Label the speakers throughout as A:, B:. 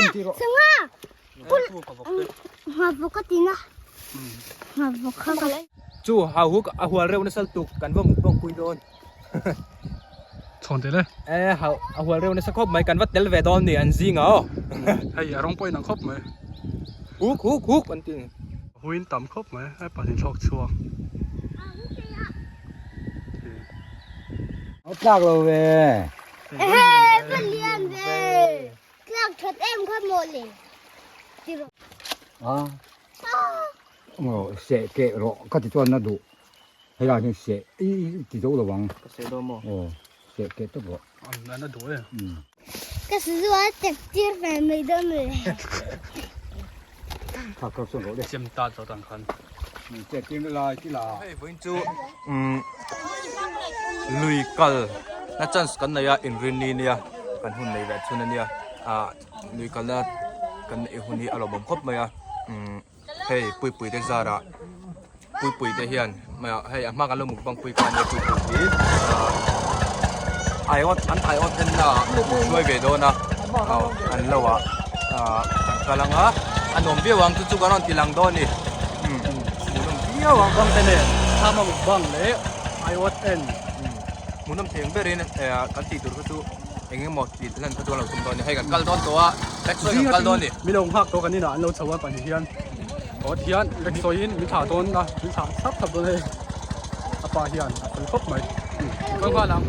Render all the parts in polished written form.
A: Sangha! Sangha! Nghavawk a tina. Nghavawk kha ka
B: Chu hauhuk a hual reuh nasa lutuk kan va mukbang pui dawn.
C: Chhawn tel e.
B: E hau a hual reuh nasa khawp mai kan va tel ve dawn ni an zinga aw.
C: Hei a rawng pawh inang khawp mai.
B: Huk huk huk an ti.
C: Huin tam khawp mai hei pahnih thlawk chhuak.
D: A tlak lo ve.
A: Ehe va lian ve. Tlak that em kha maw le. Ti rawh.
D: A aw seh keh rawh ka ti chuan na duh helai hian seh i ti zo lo ang.
B: Ka seh dawn maw?
D: Aw seh keh tawp rawh.
C: A na duh e.
A: Ka suzu a chek tir ve mai dawn le.
D: Kha kha sawn rawh le.
C: Chem tat rawh tang khan.
D: Chek tir na lai ti la.
B: Hei vawiin chu lui kal na chance kan nei a inrinni nia kan hun nei leh chhun ania ah lui kalna kan neih hun hi a lawmawm khawp mai a hei puipui te zarah puipui te hian hei a hma kan lo mukbang pui kha ania puipui hi ah aiawt an aiawt en na ah min hruai ve dawn a aw an lo ah ah kan kal ang a a nuam viau ang chu chu kan rawn ti lang dawn a ni hmuhnawm viau ang
C: bang te nen thama mukbang leh aiawt en
B: hmuhnawm thei ang berin kan tih tur kha chu eng emaw tih hlan kha chu an lo tum dawn a ni hei kan kal dawn tawh a taxi kan kal dawn a ni.
C: Min lo nghak tawh kan inah an lo chho a pahnih hian. Aw tihian Rexawiin min thlah dawn a, min thlah thap thap dawn hei. A pa hian a fel khawp mai. Kal nghal ang.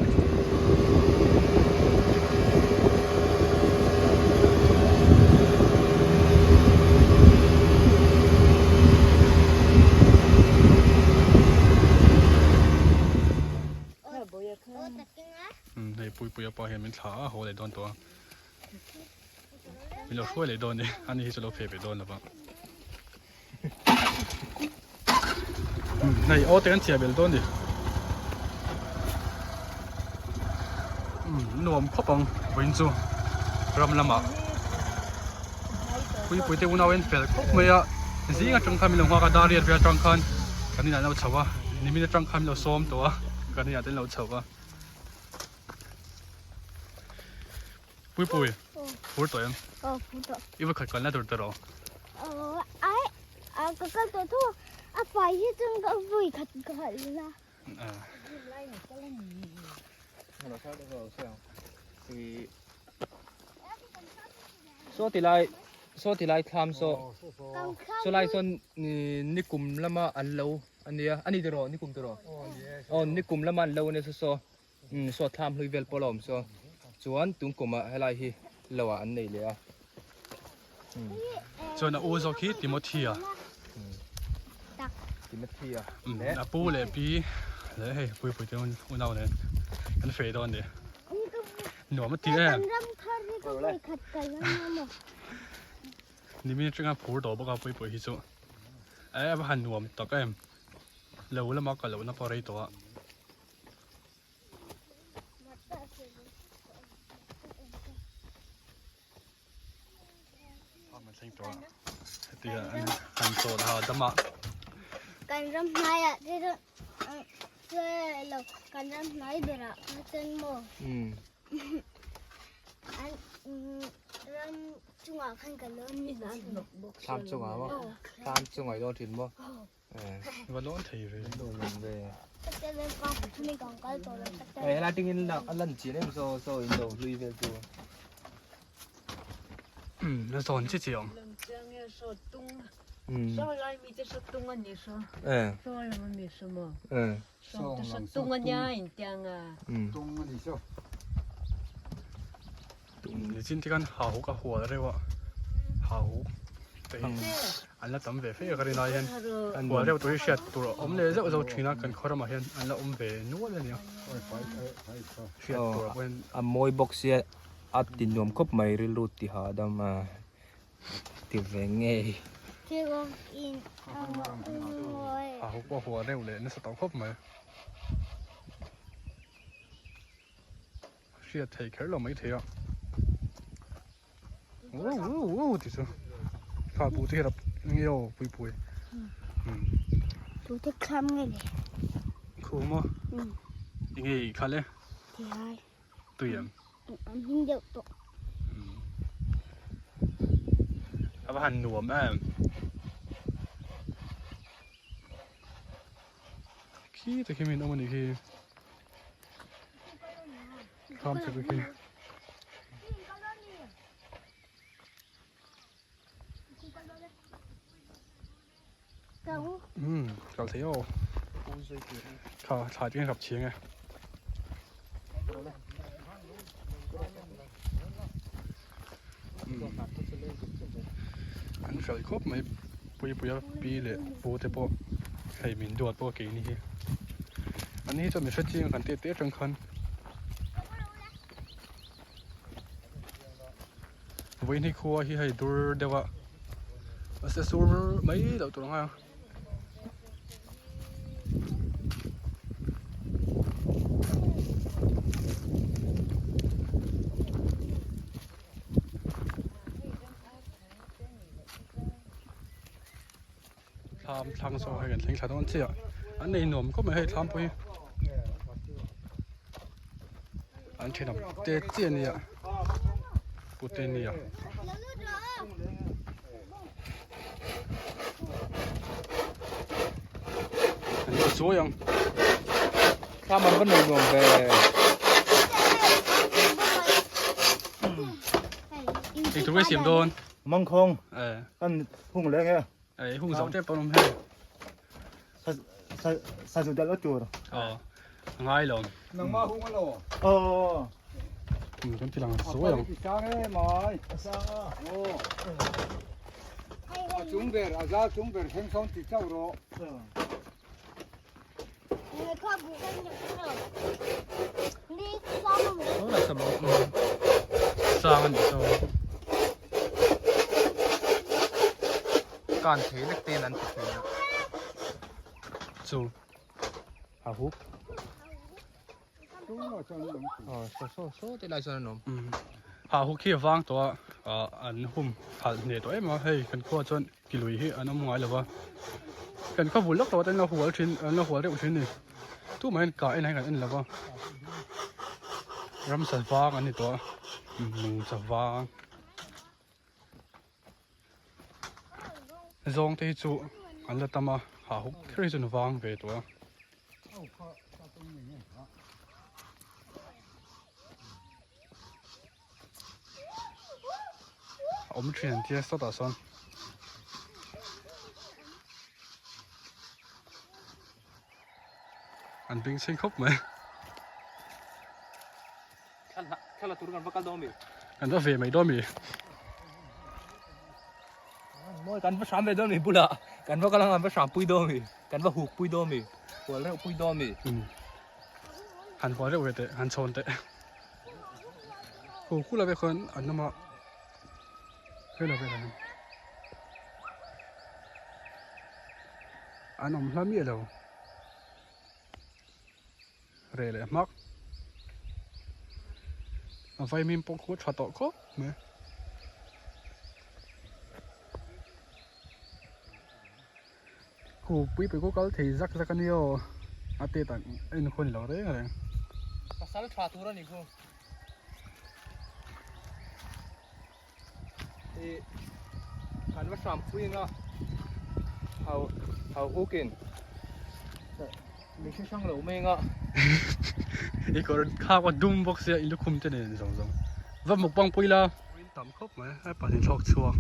C: Hei Puipuia pa hian min thlah a, haw leh dawn tawh a. Min lo hruai leh dawn e, ani hi chu lo phei ve dawn lova. Hei aw te kan chhiah belh dawn ni. Nuam khawp ang vawiin chu ram lamah puipui te unau in fel khawp mai a zing atang khan min lo nghak a dar riat vel atang khan kan inah an lo chho a nimin atang khan min lo sawm tawh a kan inah te an lo chho a. Pui pui phur tawh em?
A: Aw phur tawh.
C: I va khat kalna tur tawh rawh.
A: Aw ai a ka kal tawh thu a fai hi chuan ka vui khat ka kal la.
B: Saw ti lai saw ti lai thlam saw saw lai sawn nikum lama an lo ania ani tiraw nikum tiraw aw nikum lama an lo ania saw saw. Umm saw thlam hlui vel pawh a awm saw chuan tung kumah helai hi lo ah an nei leh a umm.
C: Chuan a u zawk hi Timothy a.
B: Timothy a.
C: Umm a pu leh pi leh hei pui pui te unau nen kan fei dawn ni. Nuam a ti em. Nimin atanga phur tawh bawk a pui pui hi chu. E a va han nuam tak em. Lo lama ka lohna pawh rei tawh a.
A: Kan ram hnaiah te chuan lo kan ram hnai berah kha chuan maw an ram chungah khan ka lo ni
B: Thlam chungah maw thlam chungah i dawn thin maw.
C: Va lawn thei ve.
B: Hei helai tingin a lan chian em saw saw in lo hlui vel chu.
C: Na zawn chi chi awm. Nichin te khan hahuk a hual reuh a, hahuk te hi an la tam ve fe ka rin ai hian hual reuh tur hi hriat tur a awm leh zeuh zeuh thin a kan khaw ramah hian an la awm ve nual a nia hriat tur ah pawh hian
B: a mawi bawk sia a ti nuam khawp mai rilru ti hahdam a ti ve ngei.
C: Hahuk pawh a hual reuh leh nasa tawh khawp mai. Hriat theih kher lo mai thei a Wow wow wow ti chu kha buh te hi rap nge aw pui pui
A: Buh te kham nge le
C: Khu maw enge i khalh e
A: Ti hai
C: Tui em
A: An hing deuh tawh.
C: A va han nuam em. Khi te khi min awm a nih khi. Thlam chak khi. Um kal thei aw. Kha thlai te kan rap chiang e. An fel khawp mai Puipuia pi leh pu te pawh hei min duat pawh keini hi an ni hi chuan mi hre chiang kan tih teh atang khan vawiin hi khua hi hei dur deuh a mahse sur mai loh tur ang a. Thlam thlang saw hei kan thleng thla dawn chiah an nei nuam khawp mai hei thlam pawh hi an thenawm te chiah a nia pute nia. An ti sawi ang.
B: Thlam an va nei nuam ve.
C: Ei tur siam dawn.
E: Mangkhawng.
C: Eh.
E: Kan hung leng e.
C: Eh hung zo tep pawn awm hei.
E: Sa sa sa zu dal tur.
C: Aw. Ngai lo.
D: Nangma hung alo.
E: Aw.
C: Kan ti lang sawi ang.
D: Sang e mai. Sang a. Aw. A chung ber a zal chung ber thleng sawn ti chauh rawh.
C: Sang a nih saw.
B: Kan thei lek ten an ti thin a.
C: Chu.
B: A huk. Aw saw saw ti lai chuan an awm.
C: Ha huk hi a vang tawh a, an hum halh hneh tawh em a, hei kan khua chuan ki lui hi an awm ngai lo va, kan khaw bul lawk tawh te an lo hual thin an lo hual reuh thin a ni, tumah hian kah en hi kan en lo va, ramsa vang an ni tawh a, nungcha vang. Zawng te hi chu an la tam a, ha huk kher hi chu an vang ve tawh a. A awm thin an tia sawtah sawn. An beng chheng khawp mai.
B: Thla tur kan va kal dawn mi?
C: Kan va ve mai dawn mi?
B: Mawi kan va hram ve dawn mi bulah. Kan va kal ang kan va hram pui dawn mi? Kan va huk pui dawn mi? Hual reuh pui dawn mi?
C: Han hual reuh ve teh, han chhawn teh. Hu kula ve khan an awm a. Hela velah hian an awm hla miah lo. Reh leh hmak. A vaimim pawh khu a tha tawh khawp mai. Khu pui pui khu kal thei zak zak a nia aw. A tet ang en khu a ni lo reng reng.
B: Pasal tha tur a ni khu. I kan va hram pui anga hau hau hukin mi hre hrang lo mai anga.
C: I kawr khak a dum bawk sia i lukhum te nen zawng zawng va mukbang pui la. Awin tam khawp mai a pahnih thlawk chhuak.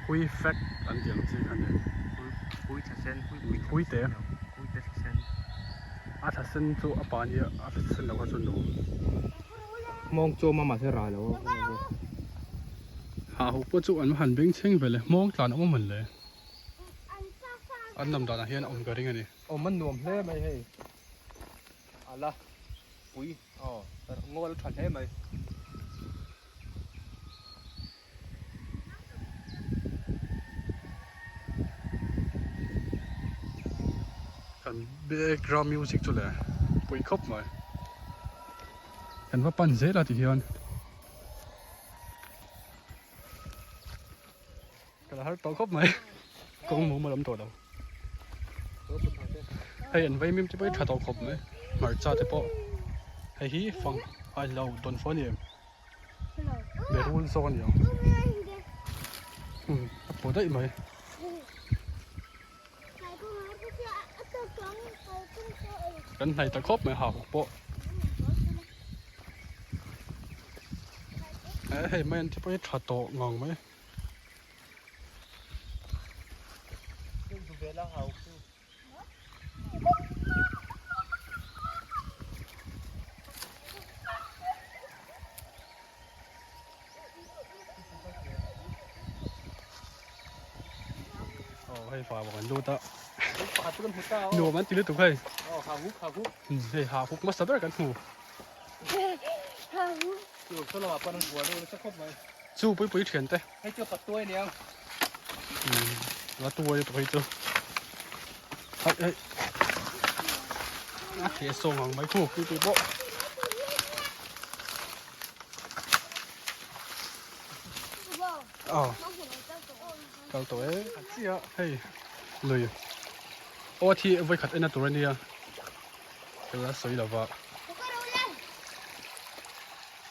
C: Hui fek an tih ang chi kha nia.
B: Hui tha sen hui pui
C: hui te.
B: Hui te tha sen.
C: A tha sen chu a pa nia a tha sen lo kha chu nu.
B: Hmawng chu awm a mahse ra lo a.
C: Ha ho pawh chu an han beng chheng ve le hmawng tlan a awm an le. An lam danah hian a awm ka ring a ni.
B: Awm an nuam hle mai hei. Ala pui aw ngawl tha hle mai.
C: Kan background music chu le pui khawp mai. Kan va pan zel a ti hian. Ka la har tawh khawp mai. Kawng mumal awm tawh lo. Hei an vaimim te pawh hi tha tawh khawp mai. Hmarcha te pawh hei hi fang a lo dawn fo a ni em. Berul zawk a ni ang. Hmm a pawh daih mai. Kan hnaih ta khawp mai hahuk pawh. Hei mai an ti pawh hi tha tawh ngang mai. Aw hei fa bawk an lut a nuam an ti lutuk hei hei ha huk hmasa ber kan hmu chu pui pui thian te
B: hei chu patuai nia
C: la tuai lutuk hei chu hei hei a theh sawng ang mai khu pui pui pawh aw kal tawh e a chiah hei lui aw thi vawi khat en a tur ania ka la sawi lova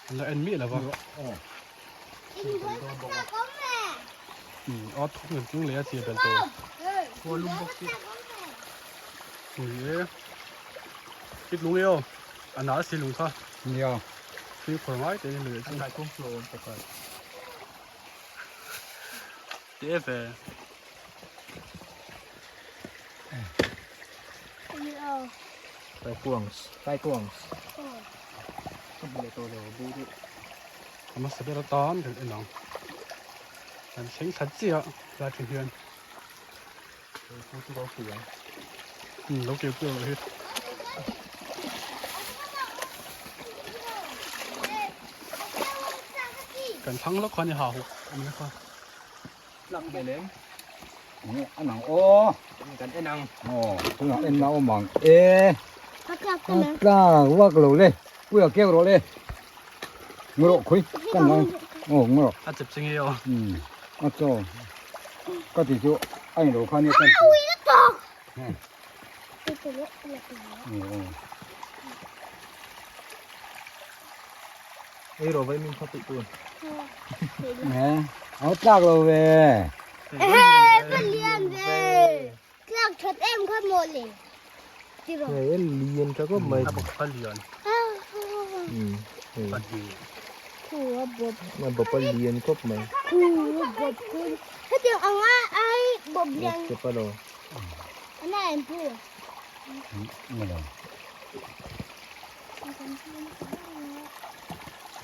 C: an la en miah lova aw thum kan tling leh a chi bel tur ni e it lung e aw a nal si lung kha
D: nia
C: fimkhur ngai te ni lui chu
B: kai kawng flow an pakhat
C: te ve
B: tai kuangs tai kuangs ka hmu leh tawh lo bu deuh
C: a hmasa ber atan kan en ang kan thleng thla chiah lai thin hian
B: pu chu lo pui ang
C: lo keu pui ang hi kan thlang lawk kha ni ha huk awm na kha
B: tlak ve lem
D: an ang aw
B: kan en ang
D: aw tunah en na awm ang e tlak vak lo le puia keu rawh le ngawrh khui kan ngai aw ngawrh
C: a chep ching e aw
D: a chaw ka ti chu a in lo kha nia kan
B: Ei rawh vai min kha peih tur.
D: Nè, áo tlak lo ve.
A: Ehe, ka lian ve. Tlak that em kha maw le. Ti rawh.
B: Hei lian tha khawp mai.
C: A bawk kha lian.
B: Hei.
C: Pahnih.
A: Khu a bawp.
B: A bawp a lian khawp mai.
A: Khu a bawp khu. Hetiang anga ai bawp lian.
B: Chepa lo.
A: Ana em pu.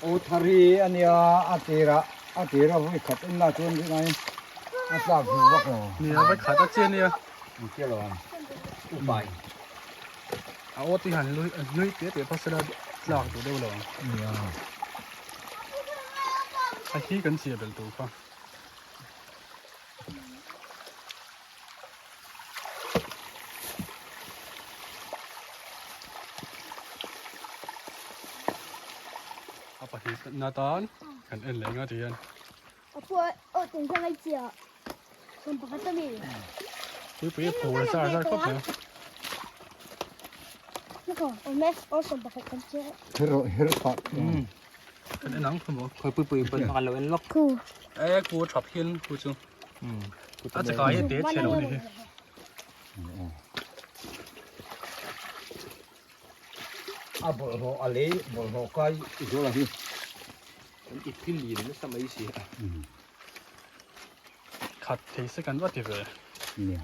D: O thari ania a tira a tira vui khat en la chuan ri ngai a tlak hmu vak lo.
C: Nia vai khat a chian nia.
D: An chian lo ang. Upai.
C: A aw ti han lui nui te te phasela tlak duh deuh lo ang.
D: Nia.
C: A hi kan chia bel tur kha. A pahnih na tan kan en leh nga ti hian.
A: A pua aw tung kha ngai chia. Som pakhat a mi.
C: Pui pui a phur zar zar khawp mai.
A: Nako, awm e, aw som pakhat kan chia.
D: Her her pa.
C: Kan en ang khu maw.
B: Khoi pui pui pawh an lo en lawk.
A: Khu.
C: E khu thap hian khu chu. A chakai hi te chhe lo ni hi.
D: A bawlhhlawh a lei bawlhhlawh kai i zual ang hi.
B: Kan ip hi lian nasa mai si a.
C: Khat thei se kan va ti ve.
D: Nia.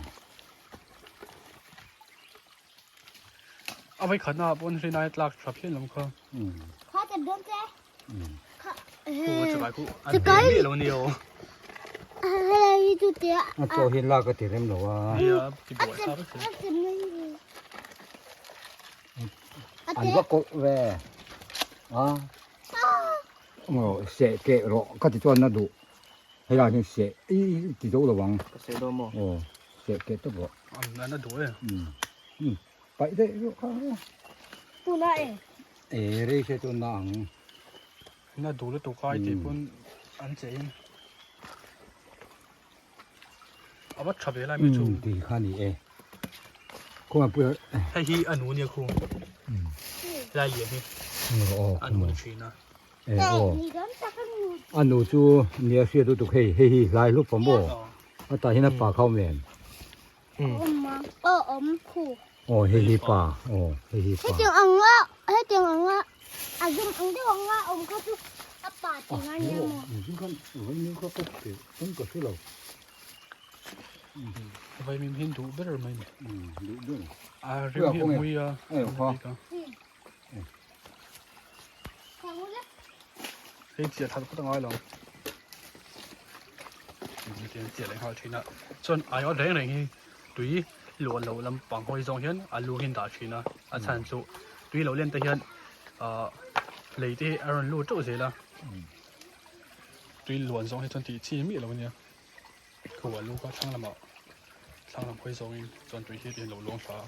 C: A vai khatna ah pawn hrinai tlak tha phian lam kha.
A: Kha te dawn che.
C: Khu chakai khu a te miah lo nia aw.
A: Helai hi chu te a.
D: A chaw hi lak a ti rem lo a.
C: Nia ti buai sa vek thei.
D: An va kawlh ve a. Aw seh keh rawh ka ti chuan na duh. Helai hian seh i ti zo lo ang.
B: Ka seh dawn maw?
D: Aw seh keh tawp rawh.
C: An na duh e.
D: Paih daih rawh kha.
A: Tuna e.
D: E rei se chuan na ang.
C: Na duh lutuk a i tih pawn an che in. A va tha ve lai mai chu.
D: Ti kha ni e. Khawngaih pui a.
C: Hei hi a nu nia khu. Lai lian hi.
D: Aw
C: A nu ni thin a.
D: E aw a nu chu nia hriat lutuk hei hei hi hlai hlup a maw a tah hian a pa kha awm em
A: aw awm khu
D: aw hei hi pa aw hei hi pa
A: hetiang anga hetiang anga a zum ang deuh anga awm kha chu a pa tih nga nia maw
D: ka hre lo
C: Vaimim hi duh ber mai ni.
D: Duh ber.
C: A rim hi a mui a. Hei chiah that phawt a ngai lo. Tiang chiah leh nghal thin a. Chuan aiawt reng reng hi tui luah loh lampang hawi zawng hian a lu hi an dah thin a. A chhan chu tui lo len te hian ah lei te hi a rawn lut teuh zel a. Tui luan zawng hi chuan tih chi miah lo a nia. Khu a lu kha thlang lamah thlang lam hawi zawngin chuan tui hi a lo luang thla a.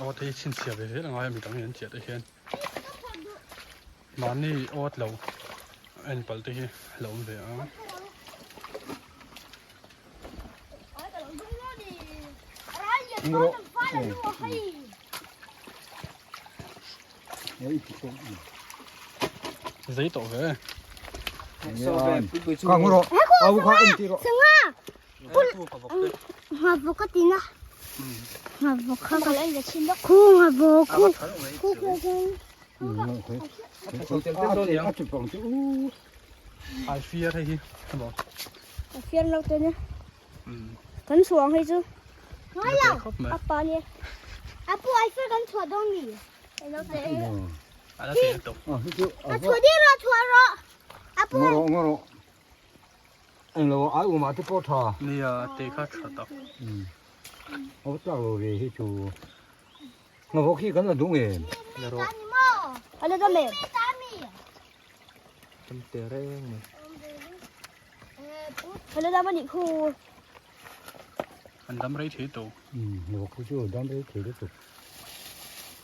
C: Aw te hi chhinchhiah ve zel a ngai a midang in an chiah te hian mahni awt lo en palh te hi a lo awm ve a. Zei tawh ve. Ai fiar hei hi emaw.
A: A fiar lo te nia. Kan chhuah ang hei chu. Ngai lo. A pa nia. A pu ai fiar kan chhuah dawn mi. Lo te.
C: A la te to.
A: A chhuah ding rawh chhuah rawh. A pu.
D: Ngoro ngoro. Eng lo ai uma te pawh tha.
C: Nia te kha tha tak.
D: Aw tlak lo ve hi chu. Ngavawk hi kan la duh nge.
B: La rawh.
A: A la dam em.
B: Tam te reng mai.
A: A la dam a nih khu.
C: An dam rei thei to.
D: Ngavawk hi chu dam rei thei lutuk.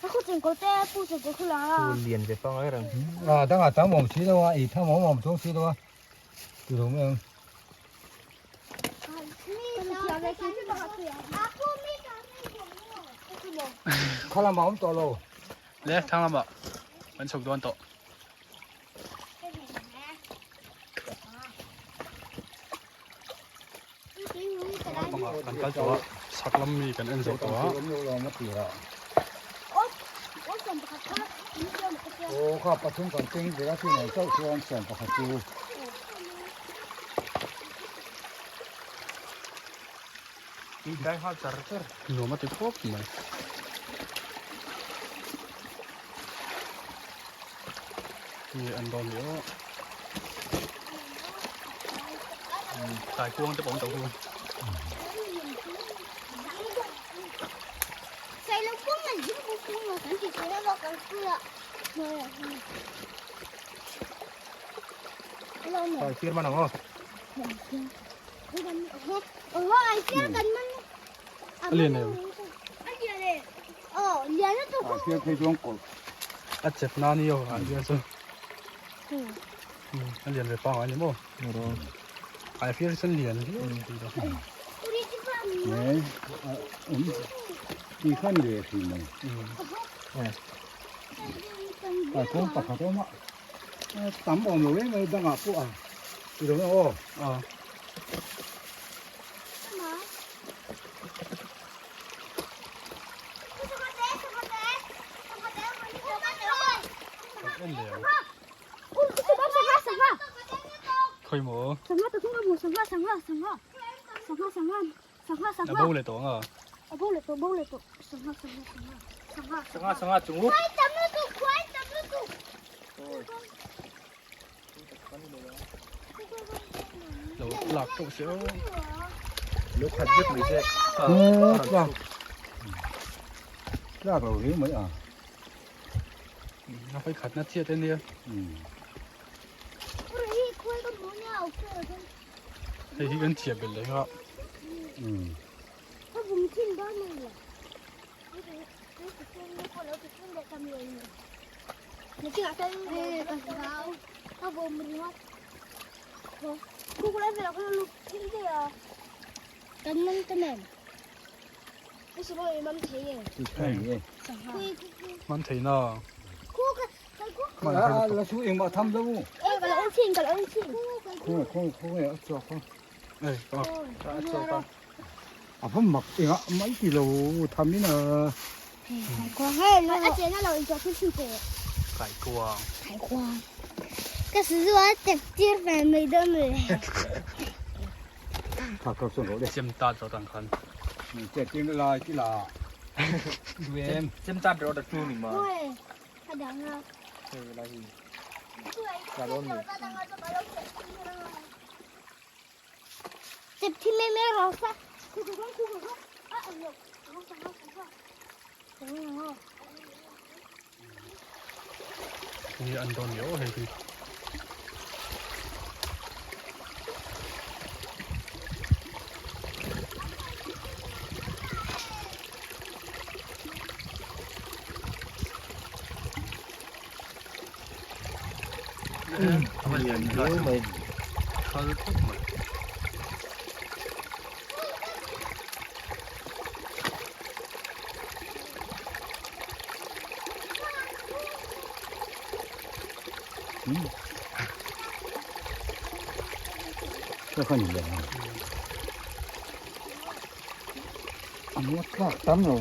A: A khu chengkawl te pu chengkawl khu lang a.
B: Khu lian ve pangai reng.
D: A dangah tam awm si lo a, ei tham awm awm chuang si lo a. Ti lo mai ang. Kha lamah awm tawh lo.
C: Le thlang lamah kan chhuk dawn tawh. Kan kal tawh a, chhak lam mi kan en zo tawh a.
D: Aw kha pathum kan keng zel a chu nei chauh chuan sawm pakhat chu.
B: Dai nghal char char.
C: Nuam a ti khawp mai. Nge an dawn leh aw. Tai kuang te pawh an to hu.
B: Tai fir man ang aw.
C: A lian em? A chep na ni aw a lian chu. A lian ve pangai ni maw? Ai fir chuan lian viau tih dawn.
D: Ti khan ve thin mai. Ai kawng pakhat awm a. Tam awm lo em mai dangah pawh a. Ti lo aw.
C: Khawi maw? A bo leh tawh ang a.
B: Sangha sangha chung up.
C: Lo lak tawh se aw.
B: Lo khat vek mai se.
D: Tlak. Tlak lo hle mai a.
C: A hawi khatna chiat ania. Hei hi kan chiah belh leh nga. Man thei na.
D: La su eng mah tham lo. Khaw khaw khaw nge a chhuak khaw.
C: Ei a.
B: A chhuak a.
D: A va mak eng ah mai ti lo tham in a.
C: Kai kuang.
D: Tha kau sawn rawh le.
C: Chem tat rawh tang khan.
D: Che tir na lai ti la. Duem.
B: Chem tat rawh ta chu ni ma. Hei lai hi. Ka dawn ni.
C: Ni an dawn ni aw hei hi. Thal khawp mai.
D: Ka khan in lian a muat thlak tam lo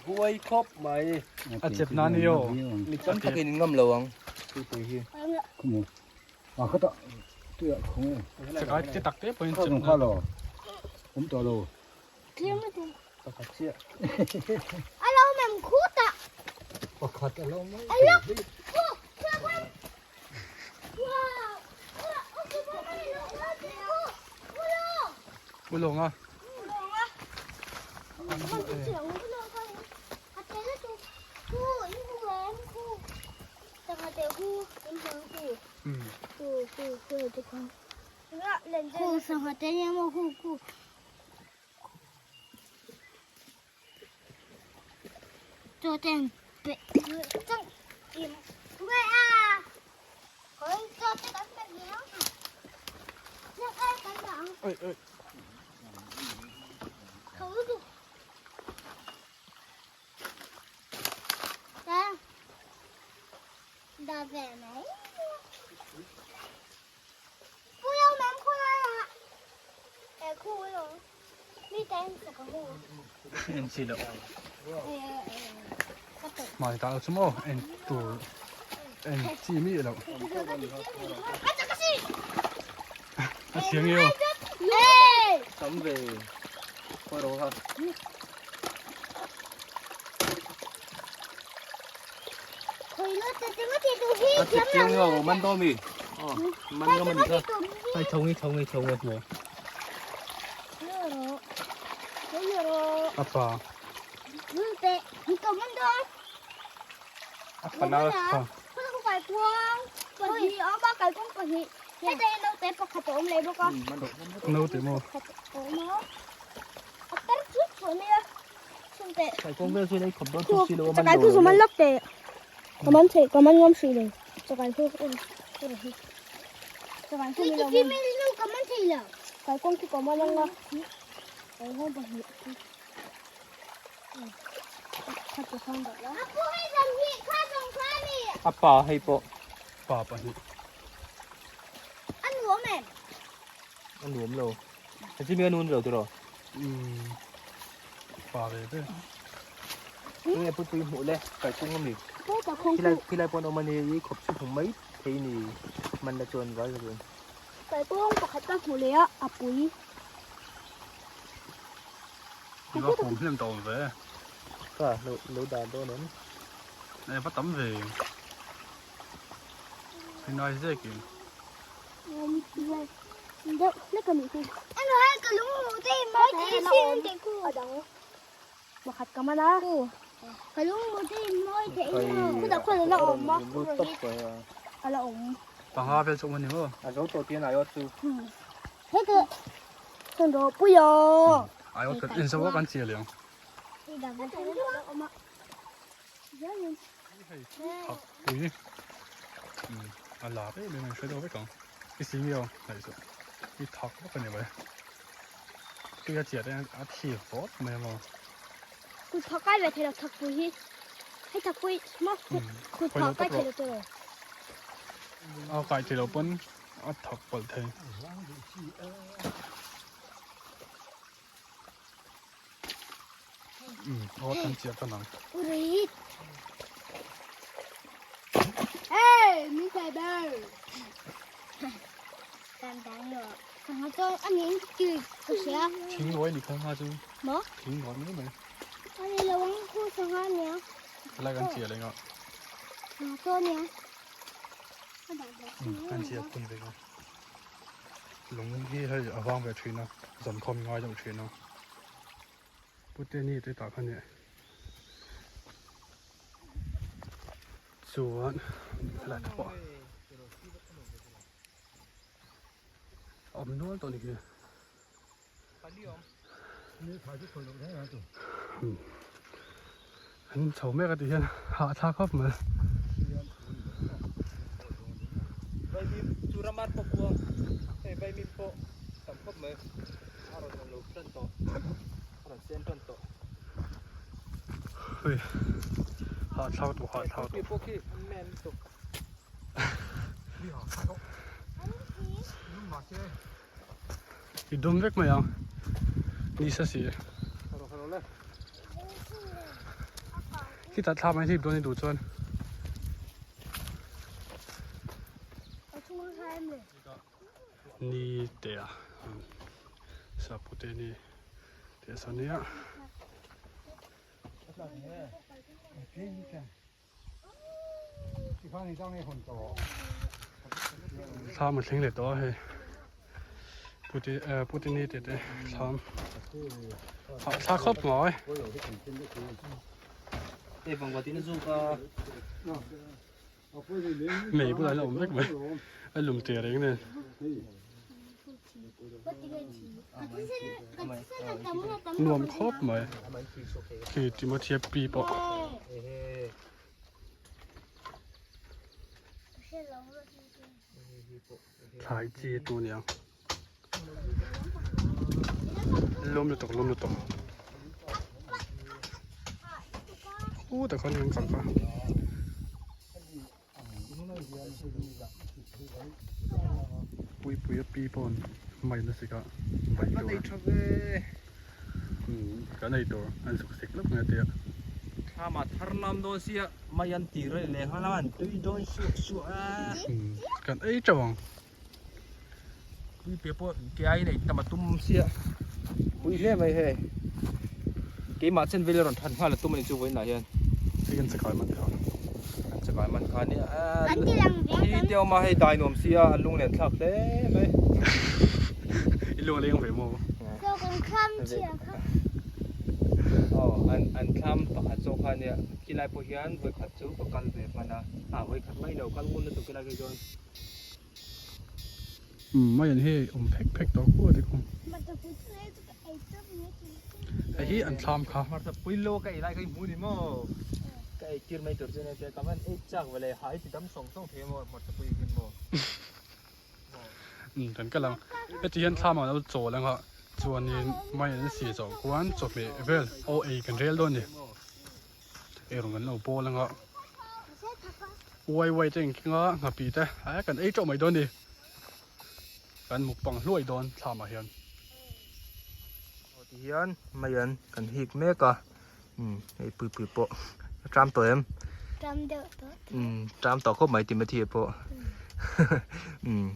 B: Huai khawp mai.
C: A chep nan i aw.
B: Mi tam takin in ngam lo ang tuipui hi.
C: Chakai te tak te pawhin chep nan.
B: Pakhat chiah.
C: Ulawng a. Oi oi. En chi loh. Mai ta chu maw en tur en chi mi loh. A thiang io.
B: Tam ve. Khawi ro kha. A chep chiang io man to mi. Man ngam ani kha. Ai chho ngi chho ngi chho ngi mo.
C: Apa.
B: Apa na
C: Ha. No te mo.
B: Kai kong vel chu nei khop dawn chu si lo man
A: Chakai khu man lak te. Ka man thei ka man ngam si lo. Chakai khu Chakai khu mi lo. Kai kong khu ka man nga. Kai kong pa hi.
B: Apa hei pawh.
C: Pa pa hi.
B: A nuam lo. A chi mi a nun lo tiraw.
C: Um. Pa ve ve.
B: Nge pui pui hmuh le kai kung ami. Khilai khilai pawn awm ani i khawp chu hmu mai thei ni man la chuan val la chuan.
A: Kai kong pakhat ka hmu leh a a pui.
C: I va hum hnem tawh ve.
B: Ka lo lo dah dawn em.
C: E va tam ve. Hei nai zek in.
A: Deuh hlek a nih hi. Ano hai ka lung hmuh te mai thei sin te ku. A dang pakhat ka man a. Ka lung hmuh te mawi thei in. Khutah khuan a la awm a. A la awm.
C: Panga vel chu awm a ni maw?
B: A zo tawh tian aiawt chu.
A: Heta chuan rawh pui a.
C: Aiawt kan en zo a kan chiah leh ang. Hei thak pui a lar em em a in hre deuh vek ang i si nge aw hnaih chu i thak vak a ni mai tui a chiah te hian a thi vawt mai a maw.
A: Kut phah kai ve thei lo thak pui hi hei thak pui maw kut phah kai thei lo tawh lo.
C: A kai thei lo pawn a thak palh thei. Aw kan chiah tan ang.
A: Uri. Hey, mi sai ber. Kan dang lo. Sangha chu ani in ti ka hria.
C: Thing nawi ni kha nga chu.
A: Mo?
C: Thing nawi mai mai.
A: Ani lo ang khu sangha nia.
C: Helai kan chiah leh nga.
A: Sangha chu nia.
C: Kan chiah pun ve nga. Lung hi hei a vang ve thin a, zankhawm ngai deuh thin a. Pute ni te tah kha nia. Chuan helai te pawh a awm nual tawh a ni khi. An chho mek a tih hian hahthlak khawp mai.
B: Vaimim chu ramar pawh kuang hei vaimim pawh tam khawp mai a rawn awm lo tan tawh a rawn sen tan tawh.
C: Hei hahthlak tawh hahthlak tawh.
B: Pawh khi an men lutuk.
C: I dum vek mai ang ni sa si khitah thla mai hlip dawn i duh chuan ni te a sapute ni te saw nia. Thlam a thleng leh tawh a hei puti eh putini tih te thlam hah thlak khawp mai. Mei bulah hian a awm vek mai a lum teh reng nen. Nuam khawp mai khi Timothya pi pawh. Thlai chi tu aniang lum lutuk lum lutuk khutah khan an kal kha. Puipuia pi pawn mai na sik a vai tur kan ei tur an suk sik lawk mai a tia.
B: Thlam ah thar lam dawn sia mai an ti rei leh nghal a an tui dawn suah suah a.
C: Kan ei teuh ang.
B: Puipuia pawh ke aiin ei tam a tum sia pui hle mai hei keimah chen vel a rawn than nghal a tum a ni chu vawiinah hian.
C: Hei kan chakai man kha.
B: Kan chakai man kha nia khi te awm a hei dai nuam sia a lung len thlak hle mai.
C: I lung a leng ve maw?
B: Aw an an thlam pakhat zawk kha nia khilai pawh hian vawikhat chu ka kal ve hman a ah vawikhat mai lo kal ngun lutuk khilai khi chuan.
C: Mai an hi awm phek phek tawh kuat i kawng. Hei hi an thlam kha.
B: Hmarcha pui lo ka ei lai kha i hmu ni maw? Ka ei tir mai tur chu nia tia ka van ei chak ve le ha i ti dam sawng sawng thei maw hmarcha pui hi maw?
C: Umm kan kal ang. Heti hian thlam ah an lo chawl ang a chuanin mai an si zawh khuan chawhmeh vel aw ei kan rel dawn a ni. Eirawng kan lo bawl ang a. Uai uai te engking a nghapi te a kan ei teuh mai dawn a ni. Kan mukbang hluai dawn thlam ah hian.
B: Aw ti hian mai an kan hik mek a umm hei pui pui pawh a tram tawh em?
A: Tram deuh tawh.
B: Umm tram tawh khawp mai Timothy a pawh umm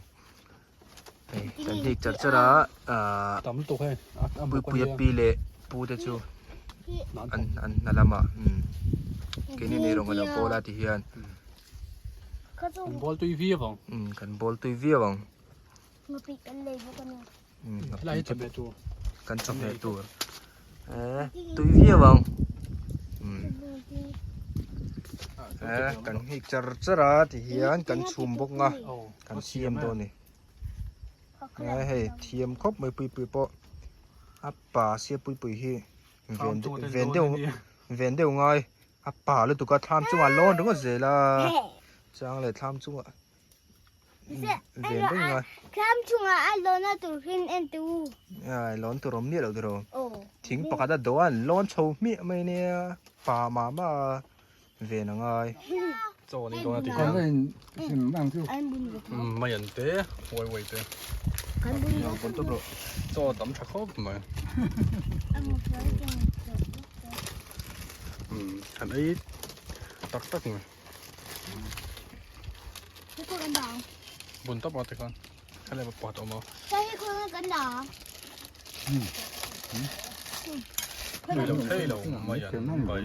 B: hei kan hik char char a ahh
C: Tam lutuk hei a
B: pui pui a pi leh pu te chu an an hna lamah umm keini nei rawng a lo bawl a ti hian.
C: Kan bawl tui viau ang.
B: Umm kan bawl tui viau ang.
A: Ngapih kan lei bawk a ni.
C: Helai hi chawhmeh tur.
B: Kan chawhmeh tur. Eh, tui viau ang. Eh, kan hik char char a ti hian kan chhum bawk nga. Kan siam dawn ni. Eh, hei thiam khawp mai pui pui pawh. A pa sia pui pui hi ven ven deuh ven deuh ngai. A pa lutuk a thlam chungah lawn ringawt zel a. Chang leh thlam chungah ven reng ngai.
A: Thlam chungah a lawn a tur hin en teh u.
B: Ai lawn tur awm miah loh tiraw. Thing pakhat a do a an lawn chho hmiah mai nia. Pa mah mah ven a ngai.
C: Chaw an ei dawn a ti hian. Mai an te, uai uai te. Chaw tam tha khawp mai. An ei tak tak mai. Bun tawp a tikhan kha leh pat awm a. Nui lo thei lo mai an bai.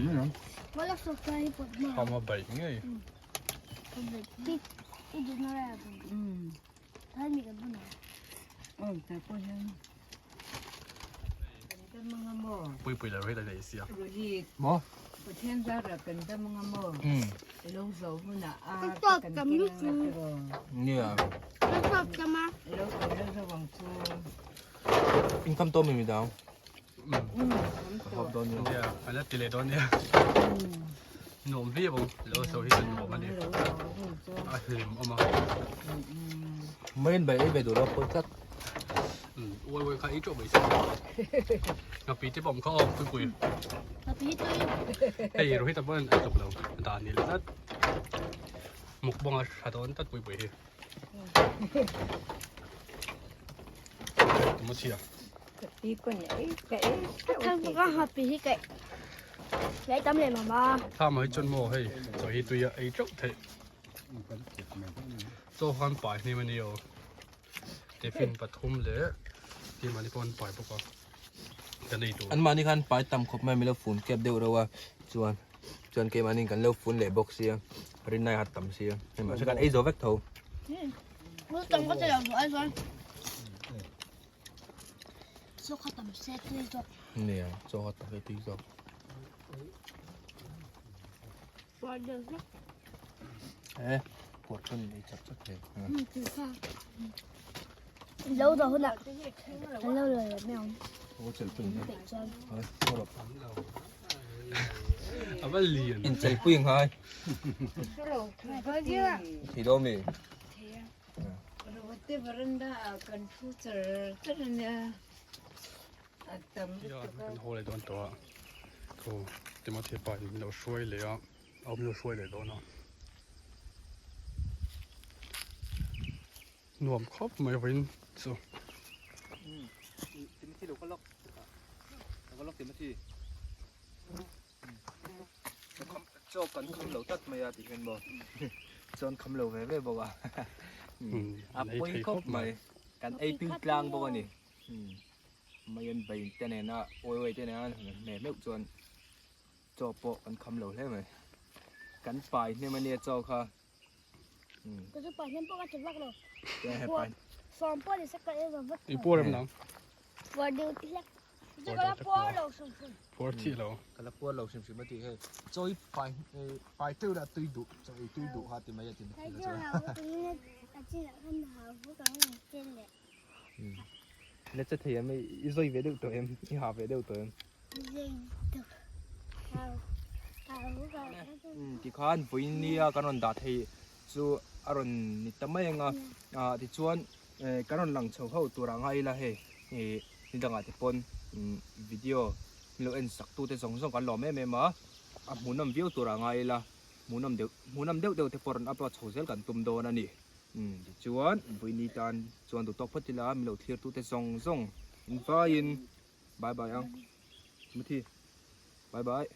C: Hama bai ngei. Pui pui lo hi la nei sia.
B: Maw? Nia. Income to mi mi dang. Hop dawn nia.
C: Nia, ala ti leh dawn nia. Nuam viau ang lo so hi chu nuam a ni. A hlim awm a.
B: Main bai ei ve duh lo pawi tlat.
C: Uai uai kha ei teuh mai se. Ngapi te pawh awm kha aw pui pui.
A: Ngapi tui.
C: Hei Rohit a pawh an tluk lo dan ni leh tlat. Mukbang a tha dawn tlat pui pui hi. Timothya. Tha mai chuan maw hei chaw hi tui a ei teuh theih. Chaw khan pai hnim a ni aw. Tiffin pathum leh keimahni pawh an pai bawk a. Kan ei tur.
B: Anmahni khan pai tam khawp mai milo fun kep deuh reuh a chuan chuan keimahni kan lo fun leh bawk sia rinai hat tam sia hei mahse kan ei zo vek tho.
A: Chaw kha tam se tui zawk.
B: Nia, chaw kha tam se tui zawk.
A: Puar deuh hlek.
B: Eh, puar chuan in ei chak chak thei.
A: Lo dah hunah kan lo la leh mai ang.
B: Aw chel pui in.
A: Peih chuan.
B: Ai, aw
C: A va lian.
B: In chel pui ngai. Thei do mi.
C: Kan haw leh dawn tawh a, thu Timothy pa in min lo hruai leh a, a awm lo hruai leh dawn a, nuam khawp mai vawiin chu.
B: Timothy lo ka lawk, lo ka lawk Timothy. Chaw kan kham lo tlat mai a tih hian maw chuan kham lo ve ve bawk a a pawi khawp mai kan ei tui tlang bawk a ni mai an bai te nena uai uai te nena hmeh meuh chuan chaw pawh kan kham lo hle mai kan pai hnem a nia chaw kha
A: Ka chu pai hnem pawh ka ti vak lo sawm pawh ni se ka ei zo vat
C: I puar em nang
A: puar deuh ti hlek Chu ka la puar lo hrim hrim.
C: Puar thih lo.
B: Ka la puar lo hrim hrim a tih hei. Chaw i pai pai teuh la tui duh chaw ei tui duh kha ti mai a ti
A: Thai chu hau a chin ah khan hau vuk ang ang chen leh.
B: La che thei em i zawi ve deuh tawh em i ha ve deuh tawh em.
A: Zawi deuh hau hau vuk ang.
B: Tikhan vawiin nia kan rawn dah thei chu a rawn ni ta mai ang a tichuan kan rawn lang chho ho tur ang a ila hei ni dangah te pawn video min lo en sak tute zawng zawng kan lawm em em a a hmuhnawm viau tur ang a ila hmuhnawm deuh hmuhnawm deuh deuh te pawh rawn upload chho zel kan tum dawn a ni tichuan vawiin tan chuan duh tawk phawt ila min lo thlir tute zawng zawng in vaiin bye bye ang Timothy bye bye.